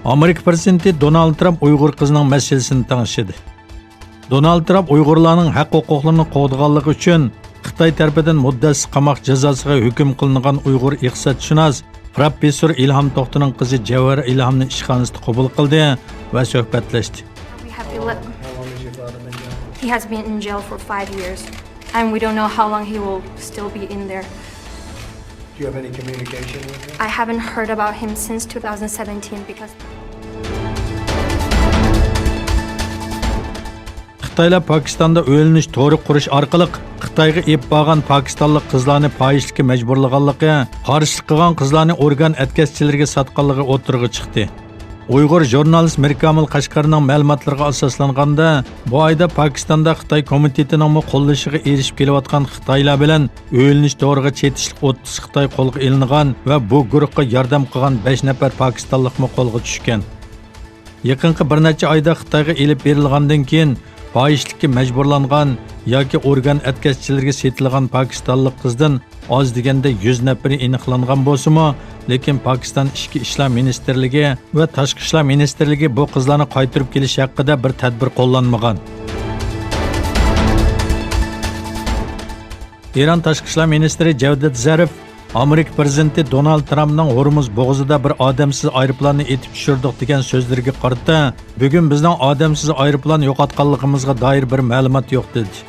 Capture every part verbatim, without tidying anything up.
ئامېرىكا پىرېزىدېنتى دونالد ترامپ ئۇيغۇر قىزىنىڭ مەسىلىسىنى تەڭشىدى. دونالد ترامپ ئۇيغۇرلارنىڭ ھەق-ھوقۇقلىرىنى قوغدىغانلىقى ئۈچۈن خىتاي تەرىپىدىن مۇددەتسىز قاماق جازاسىغا ھۆكۈم قىلىنغان ئۇيغۇر ئىقتىسادشۇناس پروفېسسور ئىلھام توختىنىڭ قىزى جەۋھەر ئىلھامنى ئىشخانىسىدا قوبۇل قىلدى ۋە سۆھبەتلەشتى. We have ele- How long is your father been jailed? He has been in jail for five years, and we don't know how long he will still be in there. Do you have any communication with him? I haven't heard about him since two thousand seventeen because خىتايلار پاكىستاندا ئۆيلىنىش تورى قۇرۇش ئارقىلىق خىتايغا ئېلىپ بارغان پاكىستانلىق قىزلارنى پاھىشىلىككە مەجبۇرلىغانلىقى، قارشىلىق قىلغان قىزلارنى ئورگان ئەتكەسچىلىرىگە ساتقانلىقى ئوتتۇرىغا چىقتى. ئۇيغۇر ژۇرنالىست مىركامىل قەشقەرنىڭ مەلۇماتلىرىغا ئاساسلانغاندا، بۇ ئايدا پاكىستاندا خىتاي كومىتېتىنىڭمۇ قوللىشىغا ئېرىشىپ كېلىۋاتقان خىتايلار بىلەن ئۆيلىنىش تورىغا چېتىشلىق ئوتتۇز خىتاي قولغا ئېلىنغان ۋە بۇ گۇرۇھقا ياردەم قىلغان بەش نەپەر پاكىستانلىقمۇ قولغا چۈشكەن. يېقىنقى بىر نەچچە ئايدا خىتايغا ئېلىپ بېرىلغاندىن كېيىن پاھىشىلىككە مەجبۇرلانغان ياكى ئورگان ئەتكەسچىلىرىگە سېتىلغان پاكىستانلىق قىزدىن ئاز دېگەندە يۈز نەپىرى ئېنىقلانغان بولسىمۇ، لېكىن پاكىستان ئىچكى ئىشلار مىنىستىرلىكى ۋە تاشقى ئىشلار مىنىستىرلىكى بۇ قىزلارنى قايتۇرۇپ كېلىش ھەققىدە بىر تەدبىر قوللانمىغان. ئىران تاشقى ئىشلار مىنىستىرى جەۋدەت زەرىف ئامېرىكا پىرېزىدېنتى دونالد ترامپنىڭ ھورمۇز بوغۇزىدا بىر ئادەمسىز ئايروپىلاننى ئېتىپ چۈشۈردۇق دېگەن سۆزلىرىگە قارىتا، بۈگۈن بىزنىڭ ئادەمسىز ئايروپىلان يوقاتقانلىقىمىزغا دائىر بىر مەلۇمات يوق، دېدى.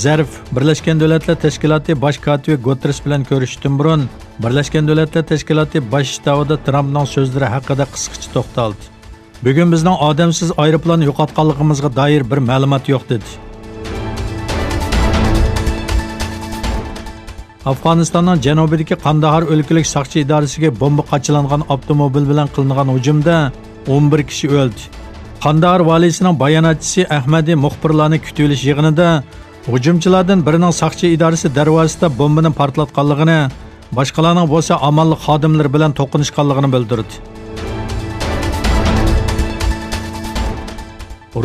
زەرىف بىرلەشكەن دۆلەتلەر تەشكىلاتى باش كاتىپى گۇتېررېس بىلەن كۆرۈشۈشتىن بۇرۇن، بىرلەشكەن دۆلەتلەر تەشكىلاتى باش شتابىدا ترامپنىڭ سۆزلىرى ھەققىدە قىسقىچە توختالدى. بۈگۈن بىزنىڭ ئادەمسىز ئايروپىلان يوقاتقانلىقىمىزغا دائىر بىر مەلۇمات يوق، دېدى. ئافغانىستاننىڭ جەنۇبىدىكى قانداھار ئۆلكىلىك ساقچى ئىدارىسىگە بومبا قاچىلانغان ئاپتوموبىل بىلەن قىلىنغان ھۇجۇمدا ئون بىر كىشى ئۆلدى. قانداھار ۋالىيسىنىڭ باياناتچىسى ئەھمەدى مۇخبىرلارنى كۈتۈۋېلىش يىغىنىدا ھۇجۇمچىلاردىن بىرىنىڭ ساقچى ئىدارىسى دەرۋازىسىدا بومبىنى پارتلاتقانلىقىنى، باشقىلارنىڭ بولسا ئامانلىق خادىملىرى بىلەن توقۇنۇشقانلىقىنى بىلدۈردى.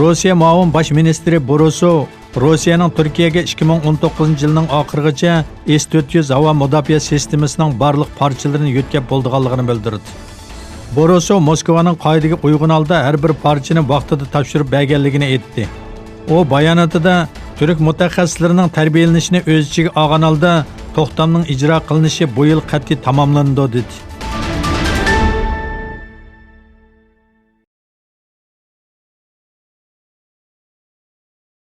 روسىيە مۇئاۋىن باش مىنىستىرى بوروسوۋ روسىيەنىڭ تۈركىيەگە ئىككى مىڭ ئون توققۇزىنچى يىلنىڭ ئاخىرىغىچە ئىس تۆت يۈز ھاۋا مۇداپىئە سىستېمىسىنىڭ بارلىق پارچىلىرىنى يۆتكەپ بولىدىغانلىقىنى بىلدۈردى. بوروسوۋ موسكۋانىڭ قائىدىگە ئۇيغۇن ھالدا ھەر بىر پارچىنى ۋاقتىدا تاپشۇرۇپ بەرگەنلىكىنى ئېيتتى. ئۇ باياناتىدا تۈرك مۇتەخەسسىسلىرىنىڭ تەربىيەلىنىشىنى ئۆز ئىچىگە ئالغان ھالدا توختامنىڭ ئىجرا قىلىنىشى بۇ يىل قەتئىي تاماملىنىدۇ، دېدى.